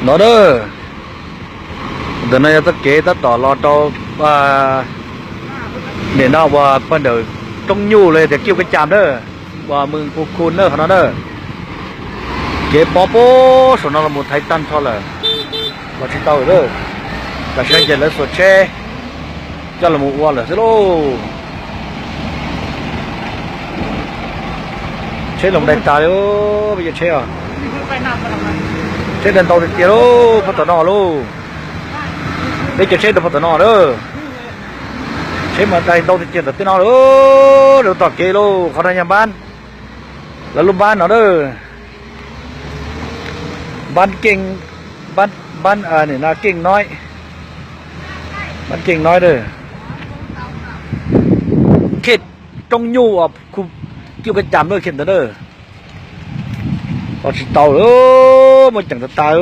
No na, ntawm no yog txoj kev tab tom los rau nim no uas pawg ntawm Roob Nyuj los yog tias Kiuj Kab Cam na, uas Mws Pu Khu na qhov no na. Kev pov puag saum no los mus thaiv tag nrho lawm, los tsis tau lawm. Tam sim no ces lawv xuas tsheb coj los mus ua lawm xwb lauj. Tsheb los dai tas li, peb cov tsheb os. Tsheb dai ntau tiag tiag lauj, phab tom no lauj. Peb cov tsheb rau phab tom no na. Tsheb mas dai ntau tiag tiag tom tej no lauj, rau tom kev lauj. Qhov no yog npab, lawv lub npab no na. Npab Keej, npab, npab, nim no Keej Nói, npab Keej Nói na. Khej Roob Nyuj, Kiuj Kab Cam na, khej ntawd na. Los tsis tau lawm, muaj ceem tag tag.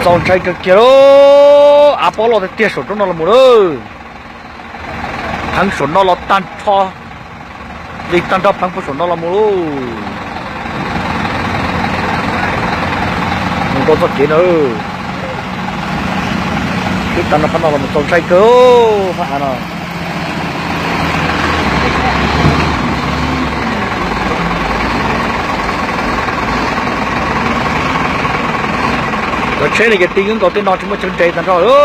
Txaus ntshai kawg kiag lauj, av pob loj tiag tiag saum roob no los mus lawm. Pheev saum no los tag nrho, li tag nrho pheev puag saum no los mus lauj. Mus rau txoj kev na, twb tag nrho phab no los mus txaus ntshai kawg phab av no. Cov tsheb no ces ti wb nkaus tej no tsis muaj chaw nres tag nrho,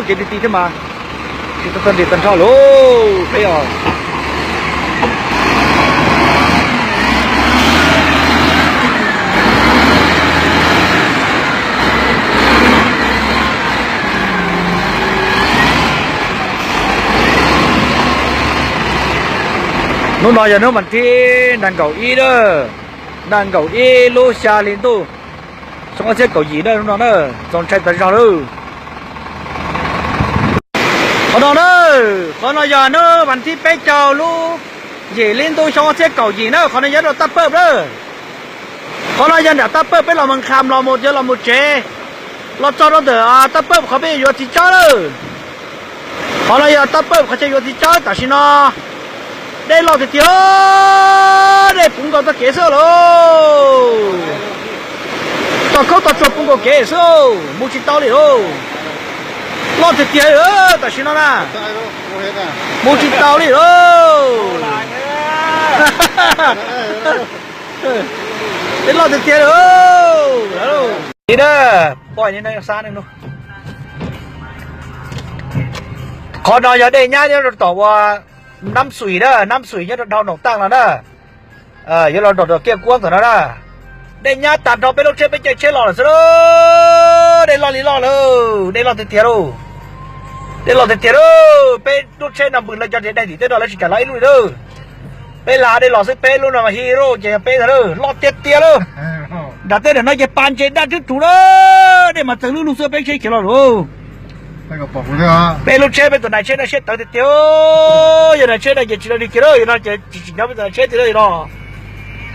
kev ti ti thiab mas. Tsis tau txawj nres tag nrho lauj peb os. Hnub no yog hnub vas thib nees nkaum ib na, nees nkaum ib lub xya hli ntuj, xyoo ob txhiab kaum yim na, hnub no na, txaus ntshai tas zog lawm. Qhov no na, qhov no yog hnub vas thib peb caug lub yim hli ntuj xyoo ob txhiab kaum yim na, qhov no yog rau Taj Pawj na. Qhov no yog nram Taj Pawj peb los Moos Kham los mus yuav los mus tsev, los txog rau ntawm Taj Pawj qhov peb yuav txiv tsawb lawm. Qhov no yog Taj Pawj qhov chaw yuav txiv tsawb tam sim no. Dej loj tiag tiag, dej puv nkaus txoj kev xwb lauj. Toj khaub toj tsuag puv nkaus kev xwb, mus tsis tau li lauj. Loj tiag tiag tam sim no na, mus tsis tau li lauj. Dej loj tiag tiag li. Li na, poj niam no xab ne. Qhov no yog dej nyab nyob rau tom uas Nab Xui na, Nab Xui nyob rau dhau Noom Taaj no na. Yuav los rau tom Kiaj Kuab ntawm no na. Dej nyab tag nrho peb lub tsheb, peb caij tsheb los lawm xwb. Dej loj li loj lawm, dej loj tiag tiag lauj. Dej loj tiag tiag lauj, peb lub tsheb no npws lawv cov daim daim tim tej no lawv tsis kam los ib lub li lauj. Peb hla dej los xwb, peb lub no mas Hero ces yog peb ntag lauj, loj tiag tiag lauj. Nram tej ntawm no ces pas ntses daj twb rug na, dej mas txeev lub lug xwb peb tsheb khiav los lauj. Peb lub tsheb peb tus nais tsheb no siab tawv tiag tiag, yog nais tsheb no ces tsis tau li kiag lauj, yog no ces tsis tsim nyog peb tus nais tsheb tiag lauj, yog no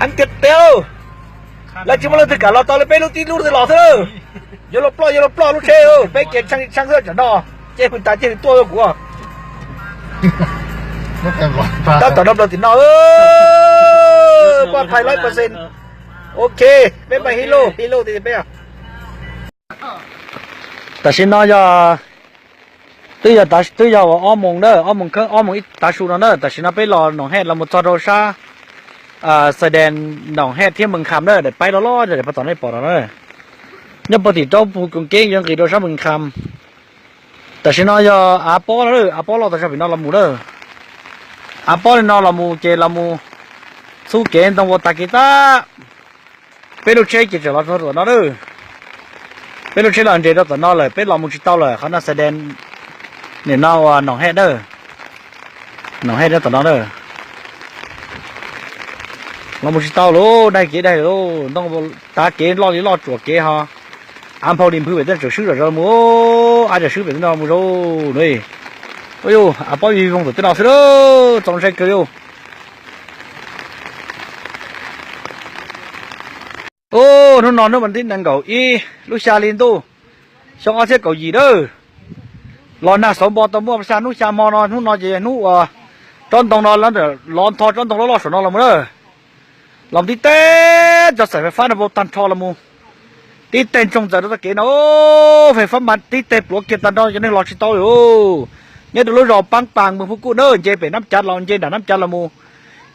heev tiag tiag lauj. Lawv tsis muaj leej twg kam los tau li, peb lub tib lub twb los xwb lauj. Yuav luag ploj yuav luag ploj lub tsheb, peb ces tshee tshee xwb tam no, ces hwm tas ces hwm tuaj kuv. Tab tom no plaws tim no, poj phai lawm percent. Ok, peb mas Hero, Hero tiag tiag peb. Tam sim no yog, twb yog, twb yog uas ob moos na, ob moos khawb, ob moos ib tav su no na. Tam sim no peb los Noom Hej los mus txog rau sab xais dees Noom Hej thiab Moos Kham na, daim paib loj loj daim pog tom nej pom no na. Nyob puag tim roob puag koom keeb yuav nqis rau sab Moos Kham. Tam sim no yog av pob no, av pob loj tas zog pem no los mus na. Av pob li no los mus ces los mus txhub kev ntoo ua tag kev tag. Peb lub tsheb ces tseem los rau tom no na. Peb lub tsheb los nres rau tom no lawm, peb los mus tsis tau lawm, qhov no xais dees nim no uas Noom Hej na. Noom Hej nyob tom no na. Los mus tsis tau lauj, daig kev daig lauj, ntoo tav kev loj li loj tsuam kev ho. Av nphau li nphwv pem tej tseem swb zom zaws mus, av tseem swb pem tej no mus zog no. Av pob vij voog tom tej no xwb, txaus ntshai kawg li. Hnub no hnub vas thib nees nkaum ib lub xya hli ntuj, xyoo ob txhiab kaum yim na. Los nag xauv npo tau muaj xya hnub xya hmo no, hnub no ces hnub uas tsob ntoo no lov ntho tsob ntoo loj loj saum no los mus na. Los tib teg cov xaim fais fab no vau tag nrho los mus. Tib teg ntsoog ntxaws rau txoj kev no, fais fab mas tib teg pluav kiag tag nrho cov neeg los tsis tau li. Nyob rau lub zos Paab Pas, moos Phuj Kuj na, nce pem Nab Cav los, nce nram Nab Cav los mus,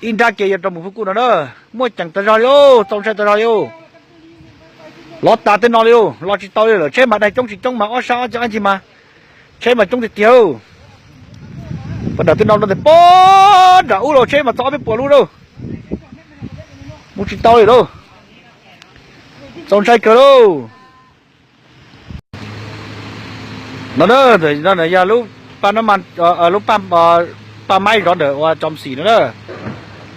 ib nrab ke yuav rau moos Phuj Kuj no na. Muaj ceem tag zog li, txaus ntshai tag zog li. Lov tas tej no li, los tsis tau li lawm, tsheb mas daig coob tsis coob mas ob sab ob ceg mas tsheb mas coob tiag tiag. Pab nram tej no no tes pab nram ub los tsheb mas txog ob peb puas lub lauj. Mus tsis tau li lauj. Txaus ntshai kawg lauj. No, no yog lub paj nab mas, lub paj maib zov ntawm ua Tsom Xim no na.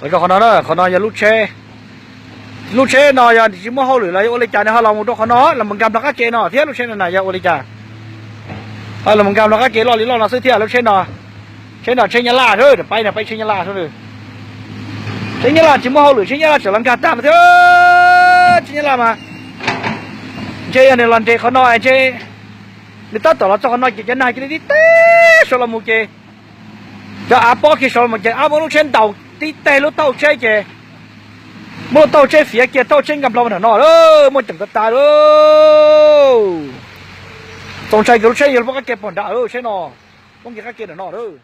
Zov qhov no na, qhov no yog lub tsheb. Lub tsheb no yog tsis muaj hauj lwm los yuav ua li cas nws ho los mus rau qhov no, los mus nkag nplo qab ke no thiab lub tsheb no na yog ua li cas. Ho los mus nkag nplo qab ke loj li loj no xwb thiab lub tsheb no. Tsheb no tsheb Nyab Laj, paib no paib tsheb Nyab Laj. Tsheb Nyab Laj tsis muaj hauj lwm, tsheb Nyab Laj tseem los nkag tag no thiab. Tsheb Nyab Laj mas ntshe yog nws los nres qhov no ntshe nws tab tom los txog qhov no ces cov nag cia li tib teg saud los mus ces cov av pob kiag saud los mus ces ab muab lub tsheb ntaus tib teg lub taub hau tsheb ces muab lub taub hau tsheb fiav kiag, taub hau tsheb nkag nplo nram no lawm, muaj ceem tas tas lawm. Txaus ntshai kawg, lub tsheb yog lub pob qab ke pog nrad lawm, tsheb no poob kiag qab ke nram no lawm.